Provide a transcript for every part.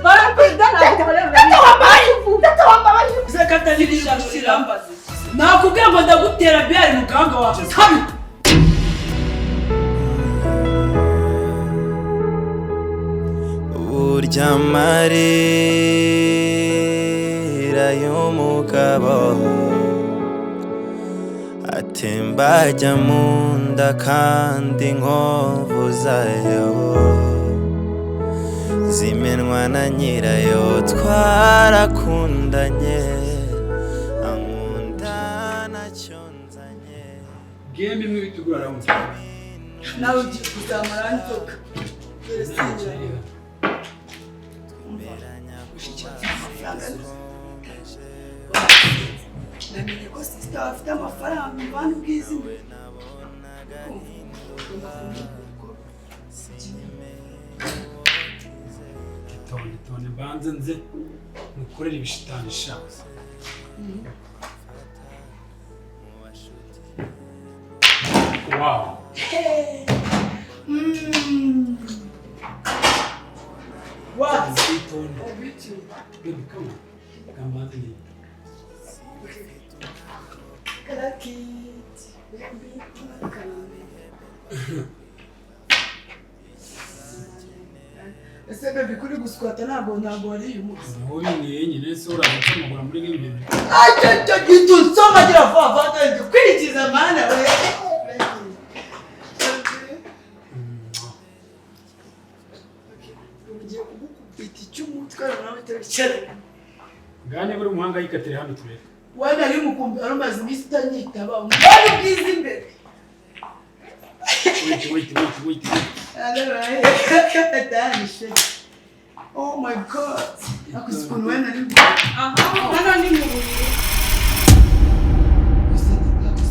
Barakwida Nakubwiye ngo ndagutera biyari mu gahanga wawe kabi. Burya amarira y'umugabo atemba ajya mu nda, kandi inkovu zayo zimenwa na nyirayo. Twarakundanye, ankunda ntacyo nzanye. Game imwe bitugura round. Nawe ugiye kuzamara inzoka dore sinjira. Namenye ko sister afite amafaranga mvana ubwiza imbere. Itonde, itonde, mbanze nze mukorere ibishitani sha. Wow. What? Itonde. Baby, come on. Kambanze nge. Crack it, baby, crack it. Ese baby, kuri guswata ntabwo wariye umunsi. Wowe ni nyine se uraza kumugura muri game ebyiri. Acyo gito nsoma gira vuba vuba kandi kwirikiza mana we. Ugiye kugukubita icy'umutwe nawe utabicara. Ngane buri muhanga yikatire hano turebe. Wenda ari mukumbi arumaze iminsi utanyitaba umubare ubwiza imbere. Wait, wait, wait, wait. Oh my God. Nakuze ukuntu wenda ari Aha hano ni mu buriri.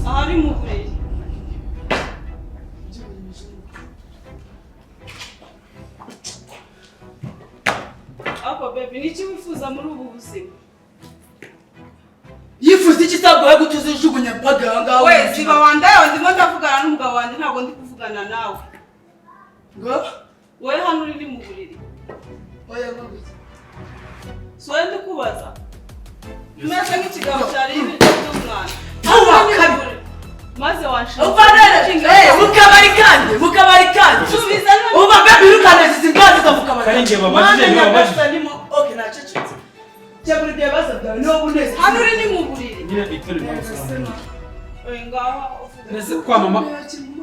Aha ni mu buriri. Ako baby, ni iki wifuza muri ubu buzima? Yifuza iki sabwo yo gutuza ujugunya mpaga aha ngaha? We ziba wandaye, ndimo ndavugana n'umugabo wanjye, ntabwo ndi kuvugana nawe. Ngo wowe hano uri ni mu buriri. Oya ngo Si wowe ndi kubaza. Umeze nk'ikigabo cyariye ibiryo by'umwana. Vuba Hano ni mu kabi. buriri. Maze wanshinga. Uvanere, mu kabari kandi, mu kabari kandi. Subiza niba- Uba baby urukaneza izi mbwa ziza mu kabari. Karenge babajije, Mana babajije. nyagasani okay nacecetse. Cyangwa ibyo bibazo byawe niwo buneze. Hano uri ni mu buriri. Nyine itonde ndagusobanurira. Oya ngaho uvuga. Ese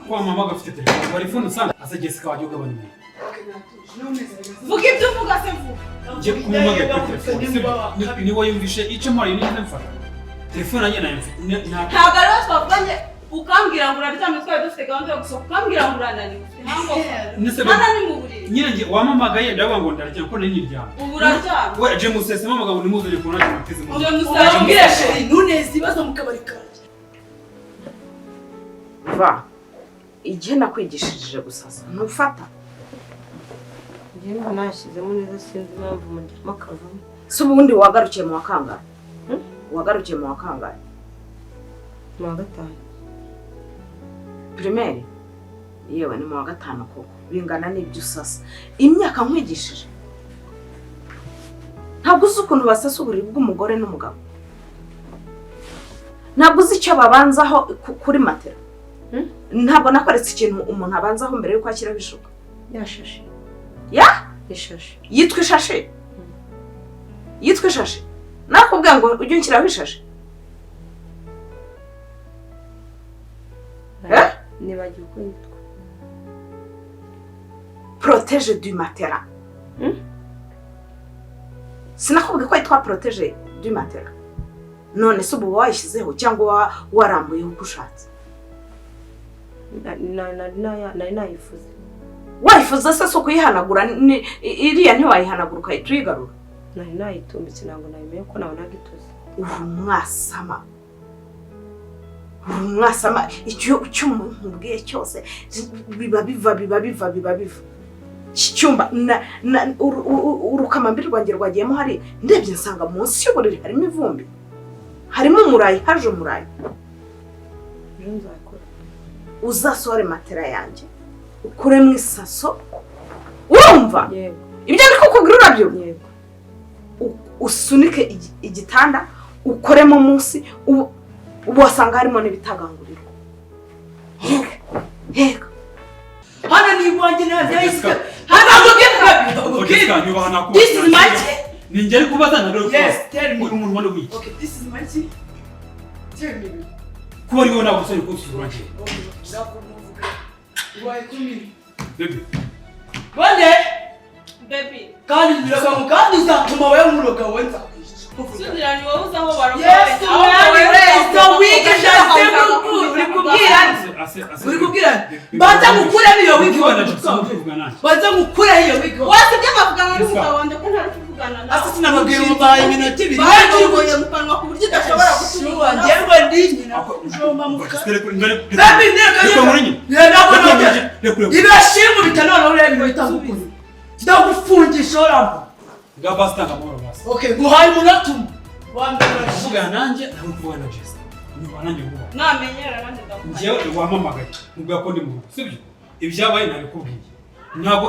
kwa mama gafite telefone wari phone usanga asa Jessica wajya ugabanya umuntu. Vuga ibyo uvuga se vuga. Njye kumumagara kuri telefone sibyo? Niwe yumvishe icyo mpora nigeze mfata telefone yanjye nayo mfite Ntabwo ariho twavuganye ukambwira ngo uraryamye, twari dufite gahunda yo gusohoka ukambwira ngo urananiwe ufite hangover. Nese Hano ni mu buriri. Nyine njye wamamagaye ndavuga ngo ndaryamye ko nari nyiryamye. Ubu uraryamye. We James ese mamaga ngo nimuzanye kubona James mu. James Ubabwire chérie ntuneze ibibazo mu kabari kanjye. Va igihe nakwigishije gusasa ntufata. Njye mba nashyizemo neza sinzi impamvu mugiramo akavamo. Si ubundi wagarukiye mu wa kangahe? Wagarukiye mu wa kangahe? Mu wa gatanu. Primaire? Yewe ni mu wa gatanu koko. Bingana n'ibyo usasa. Imyaka nkwigishije. Ntabwo uzi ukuntu basasa uburiri bw'umugore n'umugabo. Ntabwo uzi icyo babanzaho kuri matera. Ntabwo nakweretse ikintu umuntu abanzaho mbere yuko ashyiraho ishuka. Yashashe. Ya? Ishashe. Yitwa ishashe? Yitwa ishashe? Nakubwiye ngo ujye unshyiraho ishashe. Nibagiwe uko yitwa. Protege du matera. Sinakubwiye ko yitwa protege du matera. None se ubu wayishyizeho cyangwa warambuyeho uko ushatse? Nari nayifuze. Wayifuze se si ukuyihanagura? Iriya ntiwayihanagura ukahita uyigarura? Nari nayitumbitse ntabwo nabimenye ko nabonaga ituze. Uri umwasama. Uri umwasama. Icyo umuntu ubwiye cyose biba biva, biba biva, biba biva. Iki cyumba urukamambiri rwanjye rwagiyemo hari ndebye nsanga munsi y'uburiri harimo ivumbi. Harimo umurayi, haje umurayi. Ejo nzakora. Uzasohore matera yanjye ukuremo isaso. Urumva? Urabyumva? Yego. Ibyo ndi kukubwira urabyumva? Yego. Usunike igitanda, ukoremo munsi, ubu wasanga harimo n'ibitagangurirwa. Yego. Hano ni iwanjye, nahise hano. Jessica, nyubaha, nakubaha. This is my Ni njye ari kubaza, ntabwo ari Yes, kubaza. tell me. Uri umuntu ubona wiki. Okay, this is my tea. Tell me. Kuba ari wowe ntabwo usoni kunsuzugura njye. Okay, ndakuvuga. Ubaye kumi. Baby. Bane. Baby. Kandi birakangu, kandi uzatuma wowe muroga, wowe nzakwica. Suzira, ni wowe uzi aho baroga. Yesu mwami wese, wigisha se, uri kubwira Ase ase. Uri kubwira banza ngukuremo iyo wigi. Kuvugana na Jessica, kuvugana nanjye. Banza ngukureho iyo wigi. Wasibye nkavugana n'umugabo wanjye ko ntari kuvugana nawe? Ase sinababwira, umubaye iminota 2. Barongoye mu kanwa ku buryo udashobora Shuwa, guturuka. njyewe ndi nyina. Baby, ndeka. Reka nkore nyine. Ntabwo nongera. Reka. Ibashimu bitanone, ureba ibintu bitagukuru. Ndagufungisha orambo. Nga basi, tanga amahoro basi. Okay, guhaye umunota umwe. Wa mbere urashize. Kuvugana nanjye ntabwo kuvugana na Jessica. Nyubaha nanjye ngubaha. Namenyera nanjye ndamuha. Njyewe wampamagaye mubwira ko ndi mu rugo, sibyo? Ibyabaye nabikubwiye, ntabwo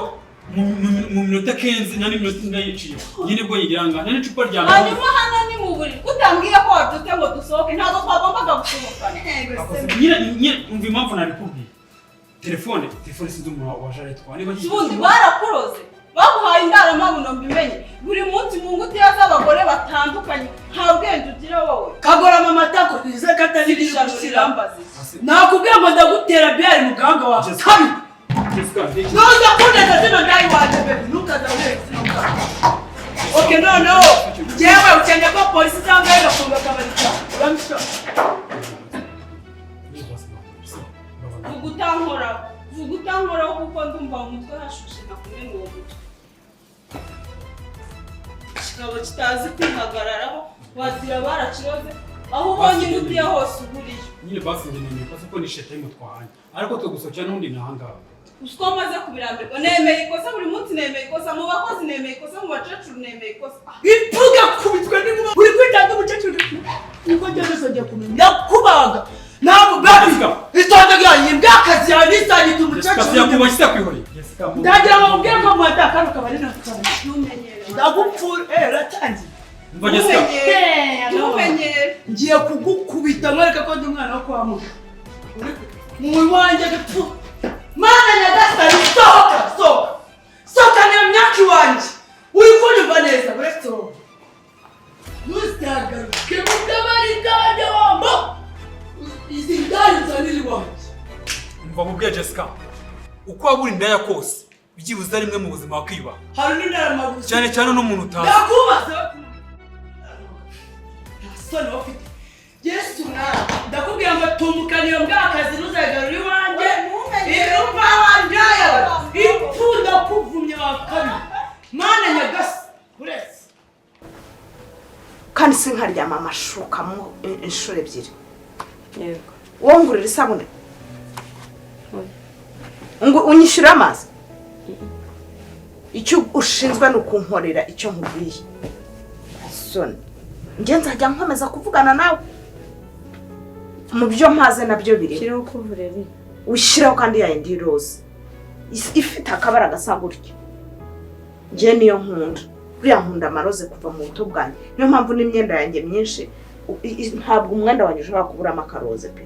mu minota 15 nta n'iminota ndayiciye nyine bwo yigira ngaha nta n'icupa rya mbere. Hanyuma hano ni mu buriri, kutambwiye ko wabyutse ngo dusohoke? Ntabwo twagombaga gusohokana. Nyine umva impamvu nabikubwiye. Telefone sinzi umuntu waje arayitwara niba Ubundi barakuroze, baguhaye indaramabuno, mbimenye. Buri munsi mu ngutiya z'abagore batandukanye, nta bwenge ugira wowe. Kagorama amatako, nize katari Iri joro gushira. rirambaza iki? Nakubwiye ngo ndagutera byari muganga wawe. Jessica. Kabiri. Jessica. Nuza kuneza zino ndayi waje, baby. Ntukaza uneza zino ndayi. Okay, noneho njyewe ukeneye ko polisi cyangwa igafunga akabari kawe. Uramushaka? Vuga utankoraho, vuga utankoraho, kuko ndumva mu mutwe hashushe nakumena uwo mutwe. Ikigabo kitazi kwihagararaho, wazira barakiroze, aho ubonye ingutiya hose uburiyo. Nyine basi njye nemeye ikosa ko ni sheta y'umutwahanye, ariko twe gusohokera n'ubundi ni ahangaha. Usiko maze kubirambirwa, nemeye ikosa buri munsi, nemeye ikosa mu bakozi, nemeye ikosa mu bakecuru, nemeye ikosa. Ipfuga kubitwa n'inkuba. Uri kwitanga umukecuru. Niko njye nzongera kumenya. Ndakubaga. Ntabwo baby. Jessica. Itonde bwanyu, imbwakazi yawe nisangita Jessica. umukecuru. Siyakuba siyakwihoreye Jessica. Ndagira ngo mubwire ko muhata kano kabari nakabari. Ntumenyere. Ndagupfura. Uratangiye. Umva Jessica. Ntumenyere. Ngiye kugukubita nkwereka ko ndi umwana wo kwa muga. Mu wanjye gapfu. Mana nyagasani, sohoka, sohoka. Sohoka niyo myaka iwanjye. Uri kunyumva neza, uretse wowe. Ntuzagaruke mu kabari kanjye wambo. Izi ndari nzanira iwanjye. Umva mubwiye Jessica, uko waba uri indaya kose, byibuze rimwe mu buzima wakiyubaha. Hari undi ndaramaguru. Cyane cyane n'umuntu utazi. Ndakubaza. Nta soni wowe ufite. Yesu mwana, ndakubwira ngo tumukana iyo mbwakazi, ntuzagarure iwanjye. Irumva wanjye. Ipfu, ndakuvumye wa kabiri. Mana nyagasi, uretse. Kandi sinkaryama amashuka mo inshuro ebyiri. Yego. Wowe ngurira isabune? Oya. Ngo unyishyure amazi? Icyo ushinzwe ni ukunkorera icyo nkubwiye. Soni, njye nzajya nkomeza kuvugana nawe mu byo mpaze nabyo birimo. Shiraho couvre-lit. Ushyiraho kandi ya yindi y'iroza ifite akabara gasa gutya. Njye niyo nkunda. Buriya nkunda amaroze kuva mu buto bwanjye, niyo mpamvu n'imyenda yanjye myinshi ntabwo umwenda wanjye ushobora kuburamo akaroze pe.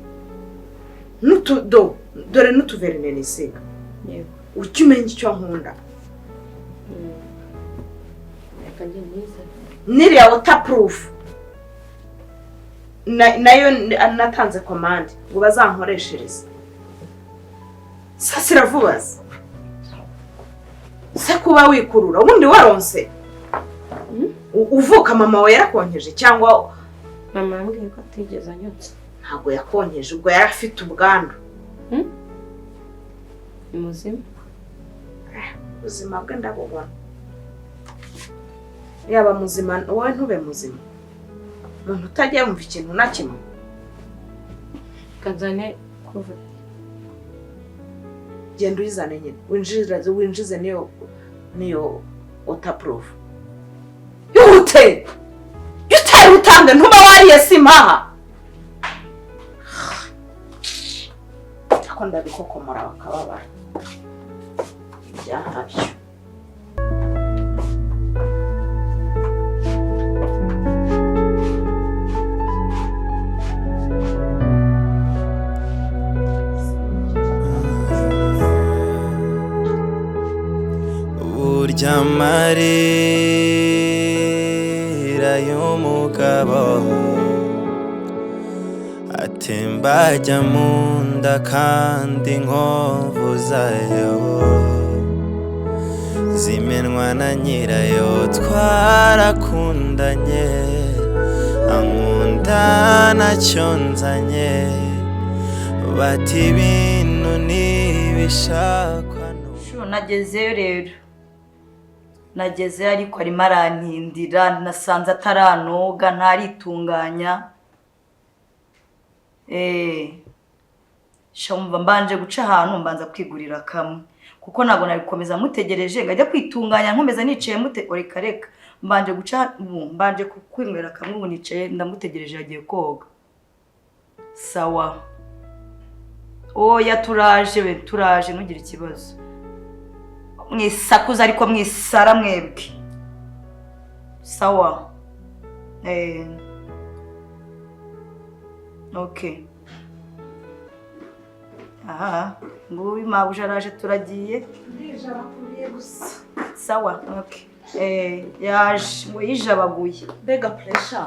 N'utudo dore n'utuverine nisiga. Yego. Ujye umenya icyo nkunda. Reka njye nizane. N'iriya waterproof nayo natanze komande ngo bazankoreshereze. Sasira vuba se. Se kuba wikurura, ubundi waronse? Uvuka mama wawe yarakonkeje cyangwa? Mama yambwiye ko atigeze anyotsa. Ntabwo yakonkeje, ubwo yari afite ubwandu. Ni muzima. Ubuzima bwe ndabubona. Yaba muzima, wowe ntube muzima, umuntu utajya yumva ikintu na kimwe. Reka nzane couvre-lit. Genda uyizane nyine, winjize niyo waterproof. Ihute, iyo utari utange ntuba wariye simaha. Ariko ndabikokomora bakababara ibyaha byo. Burya amarira y'umugabo atemba ajya mu nda, kandi inkovu zayo zimenwa na nyirayo. Twarakundanye, ankunda ntacyo nzanye, bati ibintu ntibishakwa. Shu, nagezeyo rero, nagezeyo ariko arimo arantindira, nasanze ataranoga, ntaritunganya. Sha wumva, mbanje guca ahantu mbanza kwigurira kamwe, kuko ntabwo nabikomeza mutegereje ngo ajye kwitunganya, nkomeza nicaye mute. Reka reka, mbanje guca ubu, mbanje kwinywera kamwe, ubu nicaye ndamutegereje, yagiye koga. Sawa, oya turaje we, turaje, ntugire ikibazo. Mwisakuza ariko mwisara mwebwe. Sawa, okay. Aha nguyu mabuja araje, turagiye. Sawa, okay. Yaje ngo yijabaguye. Mbega pressure!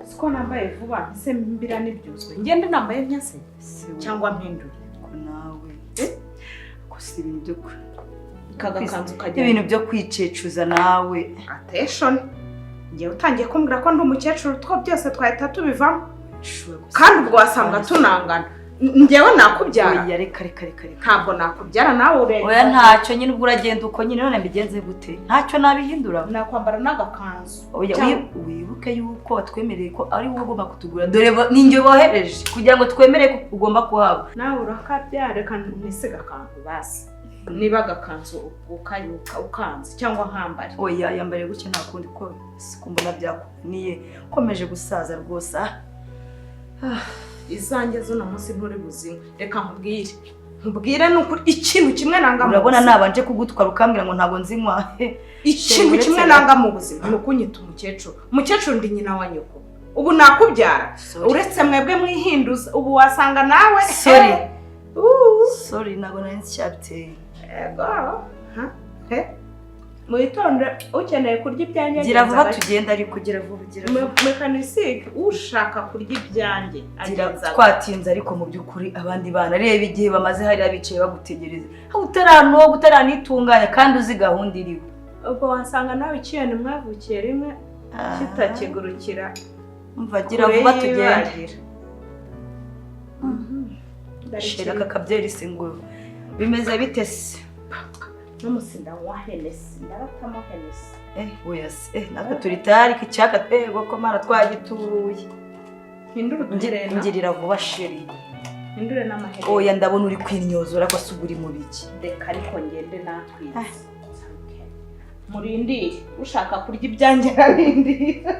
Siko nambaye vuba ese, mbira n'ibyuzwe, ngende nambaye myase cyangwa mpindure? Ko nawe ko si ibintu byo Kagakanzu kajya ibintu byo kwicecuza nawe. Attention, ngewe utangiye kumbwira ko ndi umukecuru, two byose twahita tubivamo, kandi ubwo wasanga tunangana. Ngewe nakubyara? Oya, reka reka reka reka. Ntabwo nakubyara, nawe ureba. Oya, ntacyo nyine, ubwo uragenda uko nyine. None mbigenze gute? Ntacyo nabihindura. Nakwambara n'agakanzu. Oya. Cyangwa- Wibuke yuko watwemereye ko ari wowe ugomba kutugura. Dore ni njye bohereje kugira ngo twemere ko ugomba kuhaba. Nawe urakabyara, reka nisiga akantu basi, niba agakanzu ukanze cyangwa nkambare. Oya, yambariye gutya, nta kundi, ko sikumbona byakunaniye, ukomeje gusaza rwose, ah. Izanjye z'uno munsi nturi buzinywe. Reka nkubwire, nkubwire, ni ukuri ikintu kimwe nanga mu Urabona buzima. nabanje kugutwara ukambwira ngo ntabwo nzinywa. Ikintu Uretse kimwe nanga mu buzima ni ukunyita umukecuru. Umukecuru, ndi nyina wa nyoko, ubu nakubyara? Sorry. Uretse mwebwe mwihinduza, ubu wasanga nawe. Sorry. Sorry, ntabwo nari nzi icyabiteye. Ego ha he, mwitonde, ukeneye kurya ibyanjye Gira agenza vuba gake. tugenda ariko, gira vuba, gira vuba. Mekanisike, ushaka kurya ibyanjye Gira agenza gake. twatinze ariko mu by'ukuri abandi bana, reba igihe bamaze hariya bicaye bagutegereza, aho utaranoga, utaranitunganya, kandi uzi gahunda iriho. Ubwo wasanga nawe ikiyoni mwavukiye rimwe kitakigurukira Umva, gira kure vuba tugende. y'ibagira. Shira aka kabyeri se, ngo bimeze bite se? N'umusinda wa Hennessy, ndabatamo Hennessy. Oya se, natwe turi tayari ko icyaka twego ko mana twagituye. Mpindure uduherena. Ngirira vuba, chérie. Mpindure n'amaherena. Oya, ndabona uri kwinyozora ko se uri mu biki? Reka ariko ngende natwize. Murindire, ushaka kurya ibyanjye ararindira,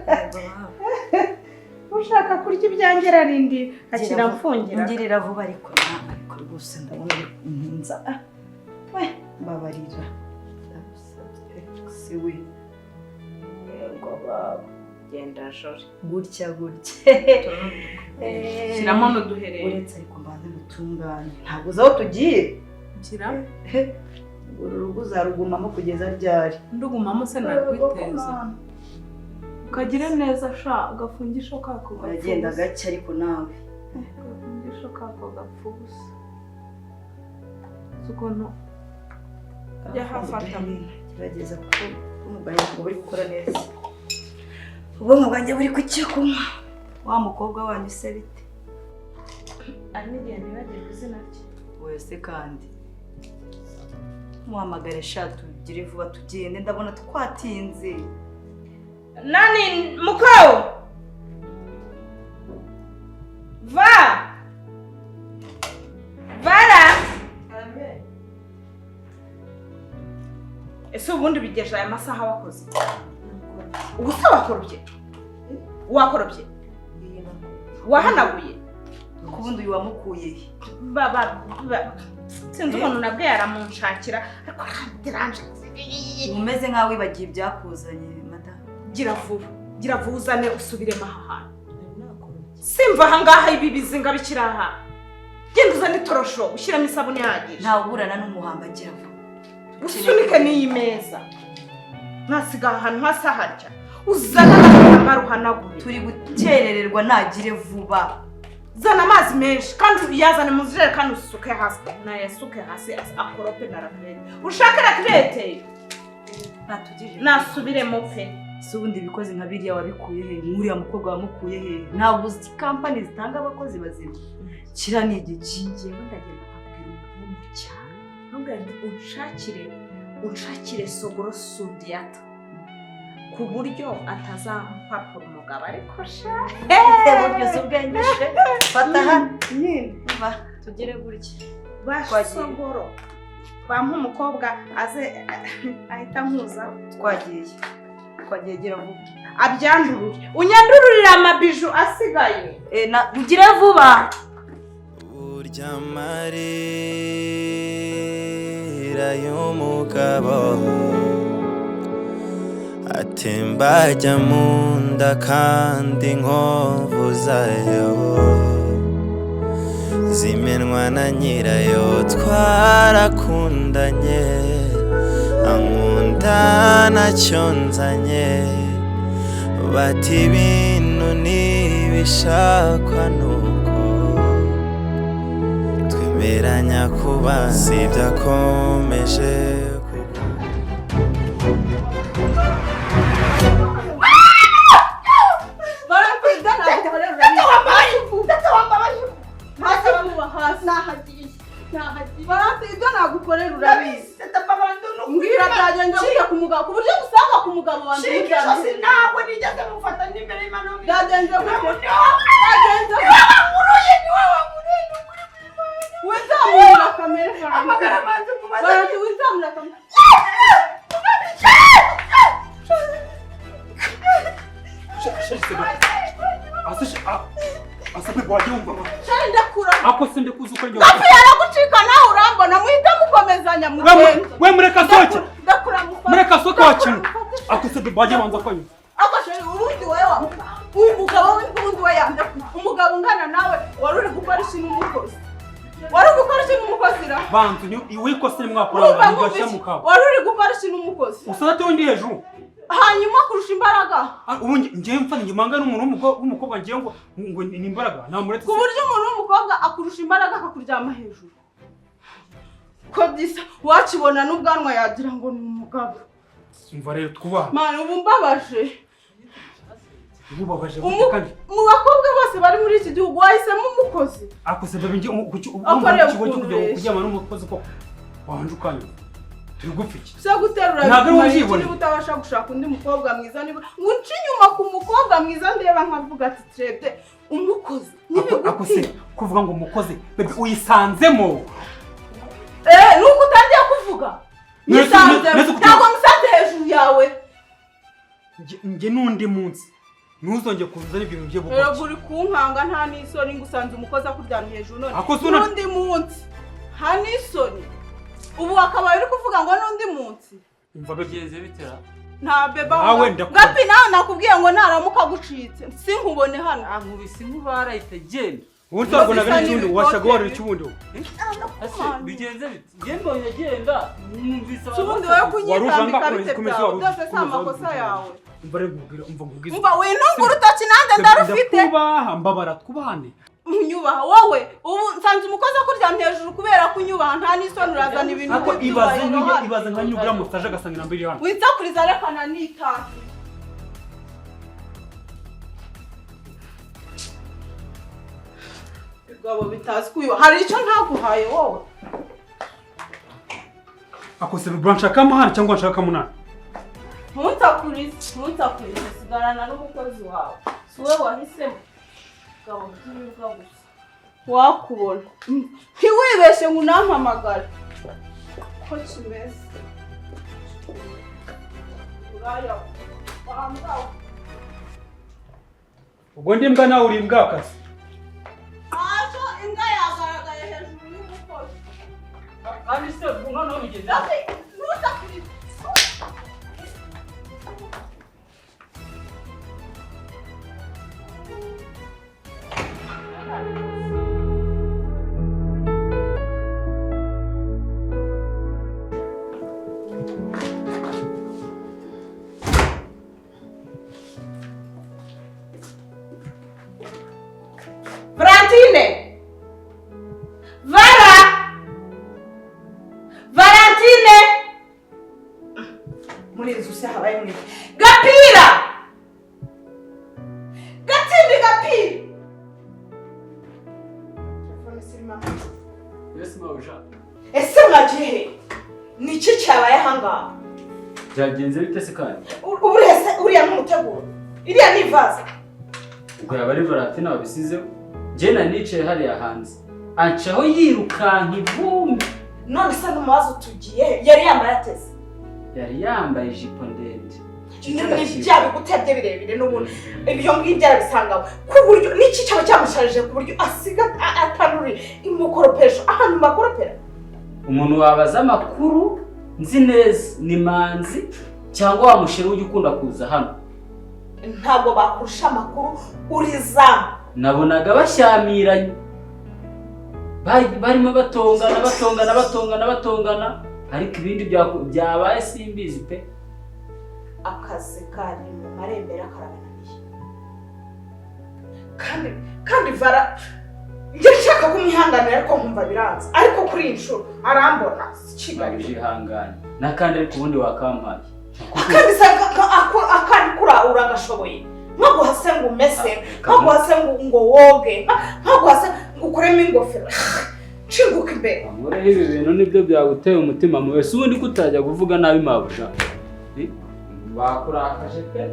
ushaka kurya ibyanjye ararindira, akira mfungira. Ngirira vuba ariko ariko rwose ndabona uri kuntinza. Ah, we mbabarira, ndagusabye si we. Yego baba. Genda jore. Gutya gutya. Shyiramo n'uduherena. Uretse ariko mbanze gutunganya, ntabwo uzi aho tugiye. Gira. Uru rugo uzarugumamo kugeza ryari? Ndugumamo se narwiteza? Ukagire neza sha, agafungisho kako gapfa Uragenda ubusa. gake ariko nawe. Agafungisho kako gapfa ubusa. Uzi ukuntu yahafata? Gerageza, kuko ubwonko bwanjye ntabwo buri gukora neza, ubwonko bwanjye buri ku cyo kunywa. Wa mukobwa wanyu se bite? Ari n'igihe nibagirwa izina rye. Wese kandi muhamagare sha, tugire vuba tugende, ndabona twatinze. Nani muko va vara. Ese ubundi bigeje aya masaha wakoze ubu se? Wakorobye, wakorobye, wahanaguye? Ko ubundi uyu wamukuye he? Ba sinzi umuntu nabwo yaramunshakira, ariko aranje. Umeze nk'aho wibagiye ibyakuzanye, madamu. Gira vuba, gira vuba, uzane usubiremo aha hantu. Simva aha ngaha ibi bizinga bikiri aha. Genda uzane itorosho, ushyiremo isabune ihagije. Ntawe uburana n'umuhamba, gira vuba. Usunike n'iyi meza. Nasiga ahantu hasa harya. Uzana agatambaro uhanagure. Turi gukerererwa, nagire vuba. Zana amazi menshi kandi uyazane mu zijerekani, usuke hasi, nayasuke hasi, akorope na raclette. Ushake raclette. Natugije. Nasubiremo pe. Si ubundi ibikozi nka biriya wabikuye he? Nk'uriya mukobwa wamukuye he? Ntabwo uzi kampani zitanga abakozi bazima. Kira ni igiki? Njyewe ndagenda nkabwira umuntu wo mu cyaro, nkabwira nti unshakire Sogoro Sudiyata, ku buryo atazampapura umugabo, ariko sha. Buryo uzi ubwenge she. Fata hano. Nyine. Va, tugere gutya. Basogoro bampa umukobwa aze ahita nkuza. Twagiye. Twagiye, gira vuba. Abyandurure, unyandururire amabiju asigaye. Eh, na ugire vuba. Burya amarira y'umugabo atemba ajya mu nda, kandi inkovu zayo zimenwa na nyirayo. Twarakundanye, ankunda ntacyo nzanye, bati ibintu ntibishakwa, nuko twemeranya kuba sibyo akomeje kugu Barakwida, nagukorera hasi, bamuba hasi, nahagiye, nahagiye. Barakwida, ibyo nagukorera urabizi. Mbwira, byagenze gute ku mugabo, ku buryo usanga ku mugabo wanjye? Ijosi ntabwo nigeze mufata n'imbere y'Imana. Byagenze gute? Byagenze gute? Wankuruye, niwe wankuruye, ni ukuri kw'Imana. Wizamurira kamere. Hamagara manzi mubaze. Barati, wizamurira kamere. Ase bebe, wajya wumva ma. Shari, ndakura. Ako se ndikuzi uko njye. Gapi yaragucika nawe urambona, muhita mukomezanya mugenda. We, mureka soke. Ndakura, mufate. Mureka soke wakina. Ako se bebe, wajya banza kwanyuma. Ako shari, ubundi wowe uyu mugabo w'ubundi we yanze umugabo ungana nawe, wari uri gukora iki n'umukozi? Wari uri gukora iki n'umukozi ra? Bantu ni wikose Urumva mwakuranga ngo nigashya mukaba. Wari uri gukora iki n'umukozi? Usana undi hejuru. Hanyuma kurusha imbaraga. Ubundi njyewe mfana njye manga n'umuntu w'umukobwa, njyewe ngo ni imbaraga namuretse. Ku buryo umuntu w'umukobwa akurusha imbaraga akakuryama hejuru, ko gisa wakibona n'ubwanwa yagira ngo ni umugabo. Umva rero, twubaha. Mani, ubu mbabaje. Ububabaje gute kandi? Mu bakobwa bose bari muri iki gihugu wahisemo umukozi. Ako se bebe, njye kuki Akoreye ikigo cyo kujya ukuntu. Kuryama n'umukozi koko wanje ukanyuma turi gupfa iki? Se guterura Ntabwo ari bikumara iki? ubyibone. Niba utabasha gushaka undi mukobwa mwiza, niba ngo unce inyuma ku mukobwa mwiza ndeba nkavuga ati turebye umukozi. Ako se kuvuga ngo umukozi, bebe, uyisanzemo. Eh, nuko utangiye kuvuga. Nisanzemo. Ntabwo musanze hejuru yawe. Njye n'undi munsi ntuzongere kuzana ibyo bintu byo Erega gukora. uri kunkanga, nta n'isoni, ngo usanze umukozi akuryamye hejuru none. Ako se una- N'undi munsi. Nta n'isoni. Ubu wakabaye uri kuvuga ngo n'undi munsi. Umva bebe. Bigenze bitera. Nta beba. Nawe ndakubona. Gapi, nawe nakubwiye ngo naramuka agucitse sinkubone hano. Ankubise inkuba arahita agenda. Ubundi ntabwo Bisa nabera ikibundi n'ibikote washyaga warura bi- ikibundi wowe. Ese bigenze bite? Njye mbonye agenda numvise Si ubundi wowe Wari kunyitambika ujanga bite komeza byawe wari byose si komeza wari amakosa uje. yawe. Umva rero nkubwira, umva nkubwize. Umva, wintunga urutoki, nanjye ndarufite. Ndakubaha, mbabara twubahane. Unyubaha wowe? Ubu nsanze umukozi akuryamye hejuru kubera ko unyubaha, nta n'isoni, urazana ibintu Ako ibaze by'ibyubahiro nk'ijya hano. ibaze nka nyugura musaje agasanga inamba iri hano. Witsakuriza, rekana n'itahi. Ibigabo bitazi kuyubaha, hari icyo ntaguhaye wowe? Ako se bebe, nshaka amahane cyangwa nshaka munani? Ntunsakurize, ntunsakurize, sigarana n'umukozi wawe, si wowe wahisemo. Ibigabo by'ibibwa gusa, wakubona ntiwibeshye ngo unampamagare ko kimeze uraya wambawe. Ubwo ndi imbwa nawe uri imbwakazi. Ntacyo, imbwa yagaragaye hejuru y'umukozi. Kandi se noneho bigenze bite? Gapi, ntusakurize. Valentine! Vara! Valentine! Muri inzu se habaye mwe. Gapira! Gatindi gapira! Telefone sirima. Yes mabuja. Ese mwagiye he? Ni iki cyabaye ahangaha? Byagenze bite se kandi? Uriya uriya n'umuteguro. Iriya ni ivaze. Ubwo yaba ari Valentine wabisizeho? Njye nari nicaye hariya hanze. Ancaho yirukanka ivumbi. None se n'umubazo tugiye yari yambaye ateze. Yari yambaye ijipo ndende. Ni bya bigutebye birebire n'ubundi. Ibyo ngibyo arabisangaho. Ku buryo n'iki cyaba cyamusharije ku buryo asiga atanuri imukoropesho ahantu bakoropera. Umuntu wabaza amakuru nzi neza ni Manzi cyangwa wa mushere ujya ukunda kuza hano. Ntabwo bakurusha amakuru urizamu. Nabonaga bashyamiranye. Barimo batongana batongana batongana batongana ariko ibindi byabaye simbizi pe. Akazi kari mu marembera karabananiye. Kandi Vara njye nshaka kumwihanganira ariko nkumva biranze. Ariko kuri iyi nshuro arambona Kigali ihangane. Nakandi ariko ubundi wakampaye. Akandi se akandi kura uragashoboye. Nkaguhase ngo umese, nkaguhase ngo woge, nkaguhase ngo ukuremo ingofero. Nshinguka imbere. Muri ibi bintu nibyo byaguteye umutima mubi. Ese ubundi kutajya kuvuga nabi mabuja? Bakurakaje pe.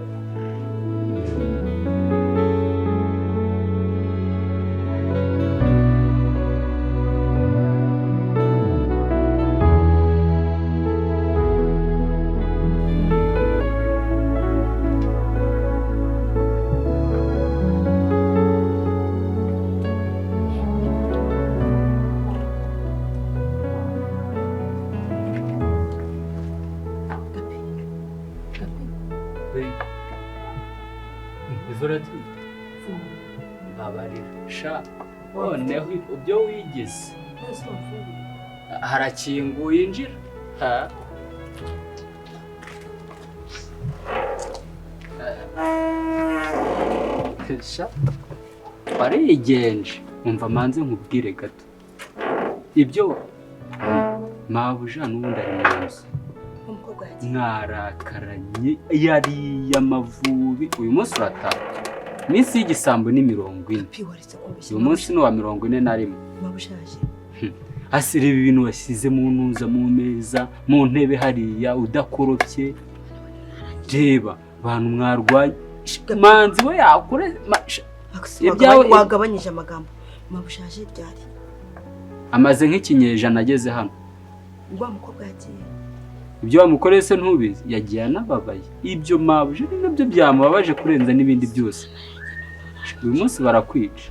Babarira sha noneho ibyo wigize harakinguye injira ha sha warigenje. Umva manze nkubwire gato ibyo mabuja n'ubundi ari mu nzu mwarakaranye yariye amavubi. Uyu munsi urataha iminsi y'igisambo ni 40. Uyu munsi ni uwa 41. Asira ibi bintu wasize mu ntuza mu meza mu ntebe hariya udakoropye. Reba bantu mwarwanye Manzi we yakure wagabanyije amagambo. Mabushaje ryari amaze nk'ikinyejana ageze hano. Wa mukobwa yagiye ibyo wamukoreye se ntubizi yagiye anababaye. Ibyo mabuje ni nabyo byamubabaje kurenza n'ibindi byose. Uyu munsi barakwica.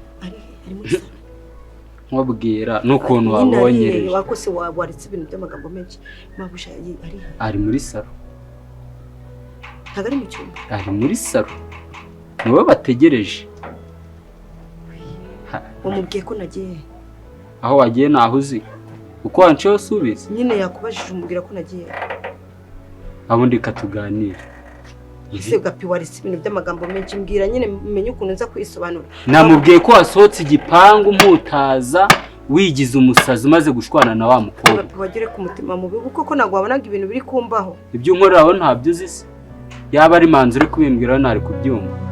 Nkubwira n'ukuntu wabonyereje. Wakose waritse ibintu by'amagambo menshi. Mabusha ari muri salo. Ntabwo ari mu cyumba. Ari muri salo. Niwe bategereje. Wamubwiye ko nagiye. Aho wagiye naho uzi. Uko wanciye usubiza. Nyine yakubajije umubwira ko nagiye. Abundi katuganira. Ese gapi waritse ibintu by'amagambo menshi mbwira nyine menye ukuntu nza kwisobanura. Namubwiye ko wasohotse igipangu mputaza wigize umusazi umaze gushwana na wa mukobwa. Gapi wagere ku mutima mubi kuko ntabwo wabonaga ibintu biri kumbaho. Ibyo unkoreraho ntabyo uzi se. Yaba ari Manzi uri kubimbwira ntari kubyumva.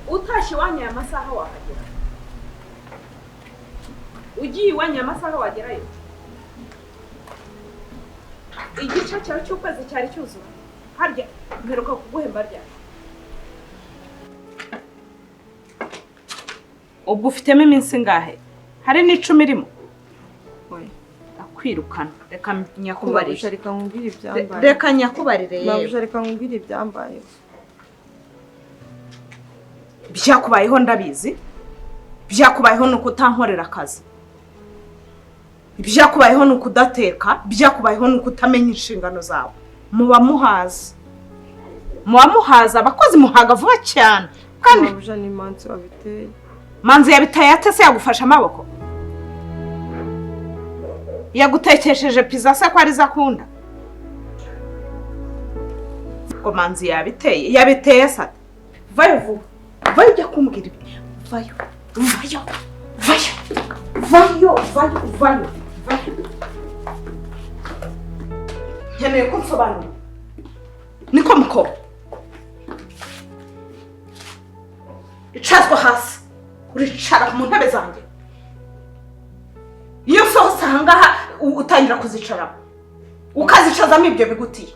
Utashye iwanyu aya masaha wahagera? Ugiye iwanyu aya masaha wagerayo? Igice cyawe cy'ukwezi cyari cyuzuye? Harya mperuka kuguhemba ryari? Ubwo ufitemo iminsi ingahe? Hari n'icumi irimo? Oya, ndakwirukana. Reka nyakubarire. Reka nkubwire ibyambaye. Reka nyakubarire yewe. Mabuja reka nkubwire ibyambaye. Byakubayeho ndabizi. Byakubayeho ni ukutankorera akazi. Byakubayeho ni ukudateka, byakubayeho ni ukutamenya inshingano zawe. Muba muhaza. Muba muhaza abakozi muhaga vuba cyane. Kandi Mabuja ni Manzi wabiteye. Manzi yabiteye ate se yagufashe amaboko? Yagutekesheje pizza se ko arizo akunda? Ngo Manzi yabiteye, yabiteye se ate? Vayo vuba. Vayo ujya kumbwira ibi. Vayo, vayo, vayo, vayo, vayo, vayo, vayo. Nkeneye ko nsobanura. Niko mukobwa. Icazwa hasi. Uricara mu ntebe zanjye. Iyo usohotse aha ngaha utangira kuzicaramo. Ukazicazamo ibyo bigutiye.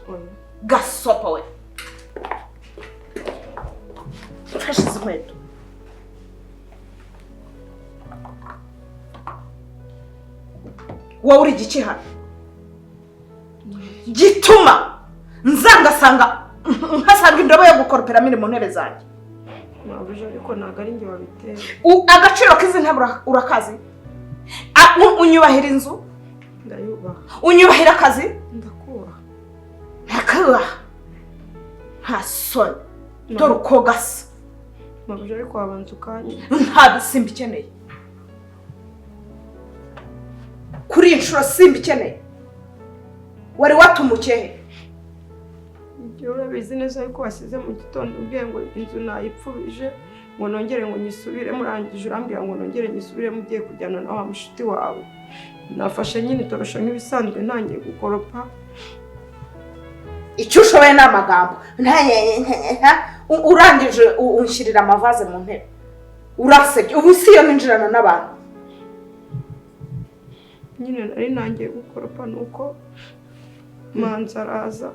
Gasopo we. Mfashe izi nkweto. Wowe uri igiki hano? Gituma nzangasanga nkasanga indobo yo gukoroperamo iri mu ntebe zanjye. Mabuja ariko ntabwo ari njye wabiteye. Agaciro k'izi ntebe urakazi? Unyubahira inzu? Ndayubaha. Unyubahira akazi? Ndakubaha. Ndakubaha. Nta soni. Dore uko gasa. Mabuja ariko wabanza ukanya. Ntabwo simbikeneye. Kuri iyi nshuro simbikeneye. Wari watumukiye he? Igihe urabizi neza yuko wasize mu gitondo umbwiye ngo inzu nayipfubije ngo nongere ngo nyisubiremo, urangije urambwira ngo nongere nyisubiremo ugiye kujyana na wa mushuti wawe. Nafashe nyine itorosho nk'ibisanzwe ntangiye gukoropa. Icyo ushoboye ni amagambo. Urangije unshyirira amavaze mu ntebe. Urasebye. Ubu si iyo ninjirana n'abantu. Nyine nari ntangiye gukoropa nuko Manzi araza.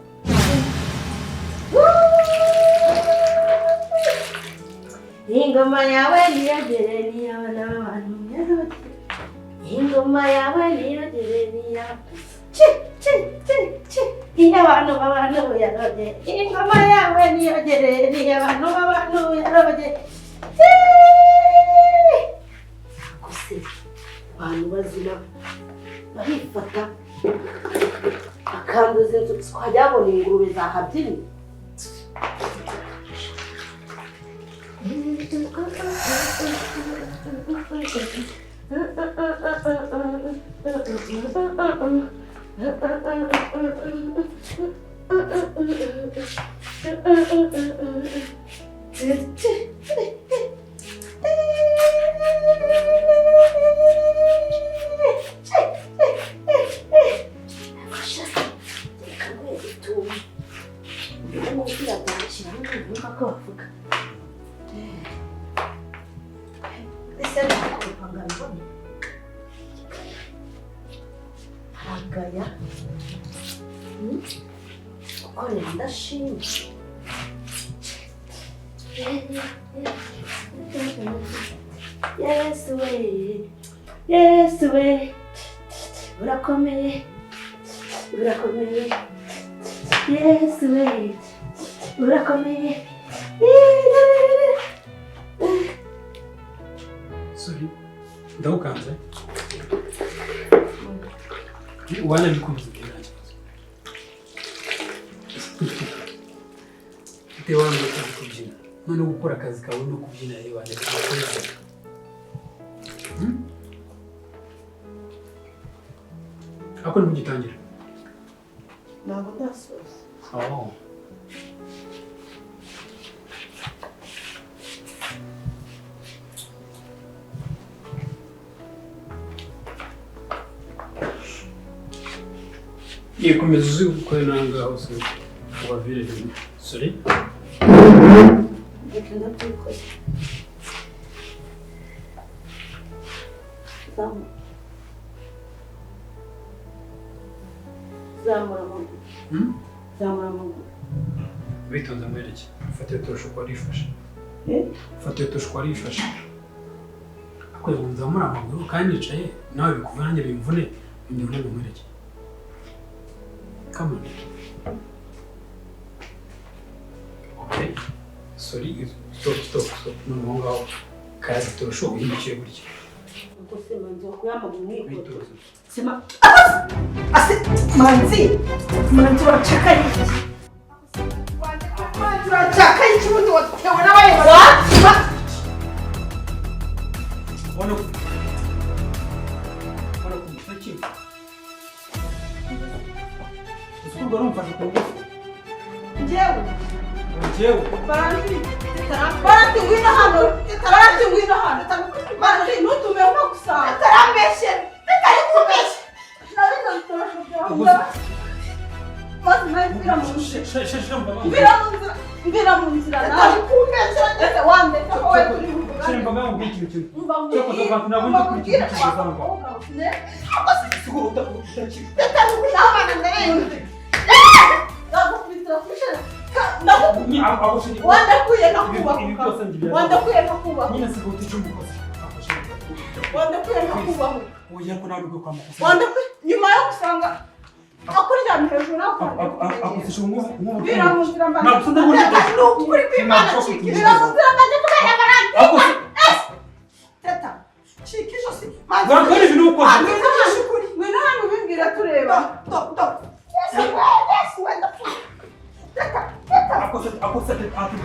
Ingoma yawe niyogere niyabana b'abantu yarogere. Ingoma yawe niyogere niyabana chi chi chi chi iy'abantu b'abantu yarogere. Ingoma yawe niyogere niy'abantu b'abantu yarogere. Kose abantu bazima barifata bakanduza inzu twajya babona ingurube zahabyinnye. Haragaya gukorera ndashima. Yesu we, Yesu we, urakomeye, urakomeye. Yesu we, urakomeye. Sorry, ndagukanze. Wana bikomeza nta kibazo. Bitewe n'uko uzi kubyina. None gukora akazi kawe no kubyina yewe wanjye. Ako ni kugitangira. Ntabwo ndasoza. Oh. Ikomeza uzi gukora inanga hose ubavire rimwe. Sorry. Reka ndabyikoze. Zamura amaguru. Zamura amaguru. Witonze mwereke. Fata iyo torosho uko warifashe. Fata iyo torosho uko warifashe. Ako ngo nzamure amaguru kandi nicaye nawe bikuva nanjye bimvune ongera uname nkwereke. Come on. Okay. Sorry, stop stop stop. Noneho ngaho kazi torosho uhindukiye gutya. Ubwo se Manzi wakuye amaguru mu ikoto. Witoze. Sema ase Manzi, Manzi uracaka iki? Manzi uracaka iki ubundi watewe n'abayobozi? Ubona ko ubona ko umusaki. Ese urwo rumfashe ku ngufu. Njyewe Njyewe. Valentin, Valentin ngwino hano, Valentin ngwino hano. Valentin ntutume nko gusanga. Atarambeshye, tutari kubeshya. Nabino bitorosho byawe. Maze nawe mvira mu nzira. Shira mbaga. Mvira mu nzira, mvira mu nzira nawe. Tutari kubeshya. Ese wandeka ko we turi buvugane. Shira mbaga mubwire ikintu kimwe. Umva Cyakoze nkubwire, Valentin ntabwo umva ndi nkubwire kurikira wa ijambo. mukobwa we, ne? Siko utakiri. Tutari kubeshya ndarenze. Ndagukubitira kuri sheri. Ndagukubita. Ni abo shiri. Wandakuye Ibi nkakubahuka. byose ngiye. Wandakuye nkakubahuka. Nyine siko utichumukoze. Wandakuye nkakubahuka. Oya ko ntabwo kwa makosa. Wandakuye nyuma yo gusanga akuryamye hejuru nawe Akufisha nguvu nguvu. Mvira mu nzira mbanze. Ntabwo ndabona. Ni ukuri kw'Imana cika Mvira mu nzira mbanze kubera Valentin. Ako Teta, cika ijosi. Manzi, Valentin ibintu ukoze. Manzi, mvugisha ukuri. Ngwino hano ubimbwira tureba. Do, do. Yesu we, Yesu we, ndapfuye. Teta, teta. Akose akose ati ati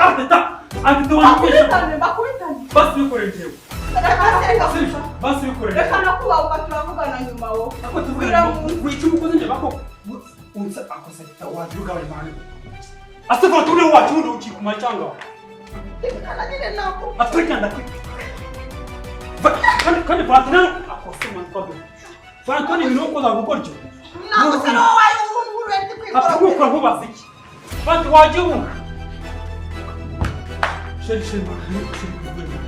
ati ta ati wanakwisha. Bakubitane, bakubitane. Basi bikore njyewe. Reka Sibyo? Basi bikore. Reka nakubahuka turavugana nyuma wo. Ako Mvira tuvugana mu nzira. wica umukozi njye bako unsa akose ta wajuga bari mwana. Ase Valentin wacu undi uci ku macanga. Reka nyine nako. Atwika ndakwica. Kandi kandi Valentin akose man kwabe. Valentin ibintu ukoza gukora icyo. Ntabwo se wowe wayo uri ndi kwikora. Ati nkubaza iki? Valentin waje ubu. Sheri sheri sheri.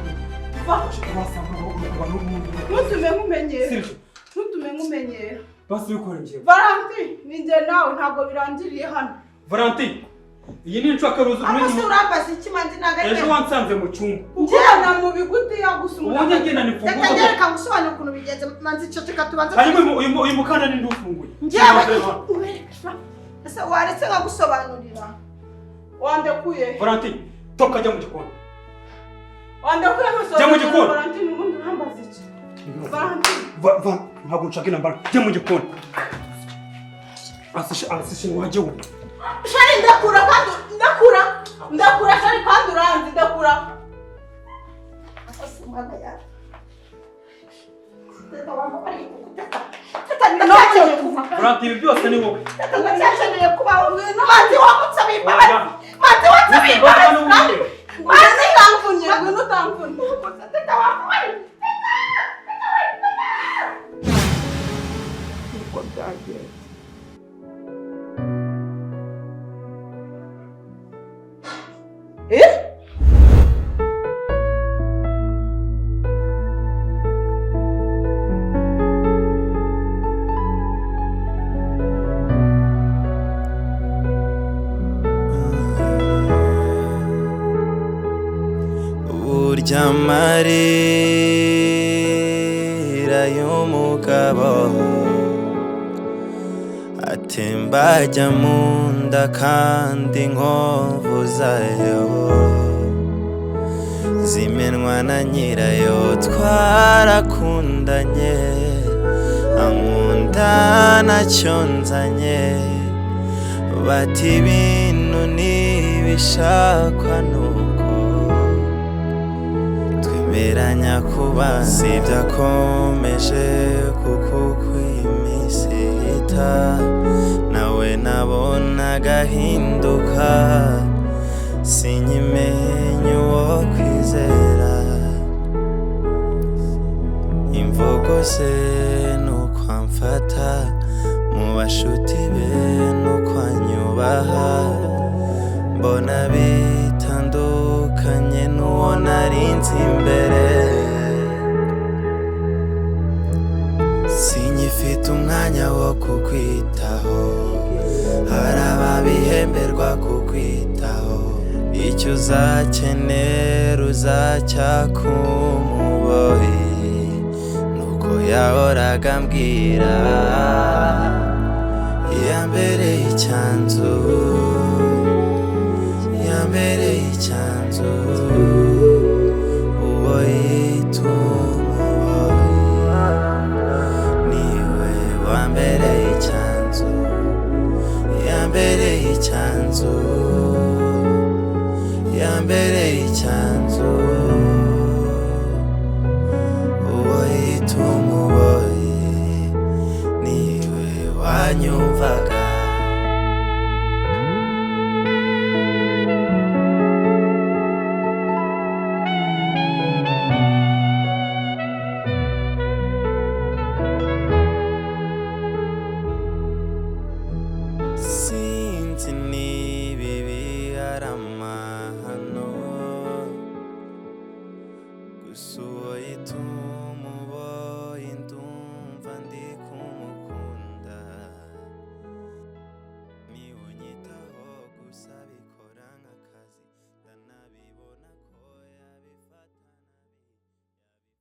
Ntutume nkumenyera. Sibyo? Ntutume nkumenyera. Basi bikore njyewe. Valentin, ni njye nawe ntabwo birangiriye hano. Valentin, iyi ni inshwakaruzi Ako se urambaza iki Manzi ntabwo ari ejo wansanze mu cyumba. Kukubona mu bigutiya gusa umuntu Ubundi ngenda Teta nifunguza. nyereka ngusobanurire ukuntu bigenze Manzi ceceka tubanze. Hanyuma uyu mukanda ni ndufunguye. Njyewe ubereka. Ese waretse nkagusobanurira. Wandekuye. Valentin, toka jya mu gikoni. Wandekuye ntusobanurire. Jya mu gikoni. Valentin ubundi urambaza iki? Valentin. Va ntabwo nshaka intambara. Jya mu gikoni. Asishe asishe wajye ubu. Shari ndakura kandi ndakura. Ndakura Shari kandi uranzi ndakura. Ako se mwana yawe. Teta wambaye teta. Teta ndacyakeneye kuva. Valentin ibi byose ni wowe. Teta ndacyakeneye kubaho. Manzi wamusabiye imbabazi. Manzi wansabiye imbabazi. Manzi utamvunye, ngwino utamvunye. Teta wambaye. Nuko byagenze. Eh? Burya amarira y'umugabo atemba ajya mu nda kandi inkovu zayo zimenwa na nyirayo. Twarakundanye ankunda ntacyo nzanye, bati ibintu ntibishakwa nuko twemeranya kuba. Sibyo akomeje kuko uko iminsi ihita nawe nabona agahinduka, sinkimenye uwo kwizera. Imvugo ze nuko amfata mu bashuti be nuko anyubaha, mbona bitandukanye n'uwo nari nzi imbere. Sinyifite umwanya wo kukwitaho, hari ababihemberwa kukwitaho. Icyo uzakenera uzacyaka umuboyi, nuko yahoraga ambwira. Yambereye icyanzu, Yambereye icyanzu, uwo yita umuboyi. Niwe wambereye icyanzu, yambereye icyanzu, yambereye icyanzu, uwo yita umuboyi. Niwe wanyumvaga. Sinzi niba ibi ari amahano, gusa uwo yita